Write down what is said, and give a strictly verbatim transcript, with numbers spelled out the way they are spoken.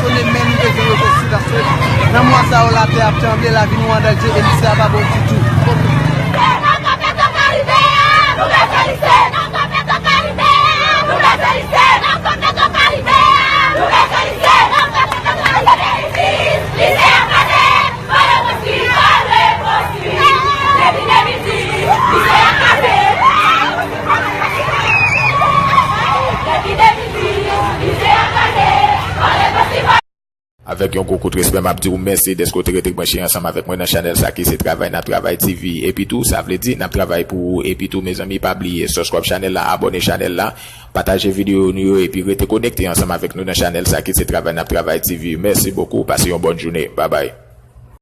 Konnen men nou bezwen rekonsilyasyon. Nan mwa sa yo, latè ap tranble, lavi nou an danje, e misye a pa bon ditou. Avèk yon gwo kout respè, m ap di w mèsi dèske w te rete branche ansanm avèk mwen nan chanèl sa ki se Travay N ap Travay T V. Epi tou, sa vle di n ap travay pou ou. Epi tou, mezanmi, pa bliye subscribe chanèl la, abòne chanèl la, pataje videyo nou yo, epi rete konekte ansanm avèk nou nan chanèl sa ki se Travay N ap Travay T V. Mèsi bokou, pase yon bòn jounen. Babay.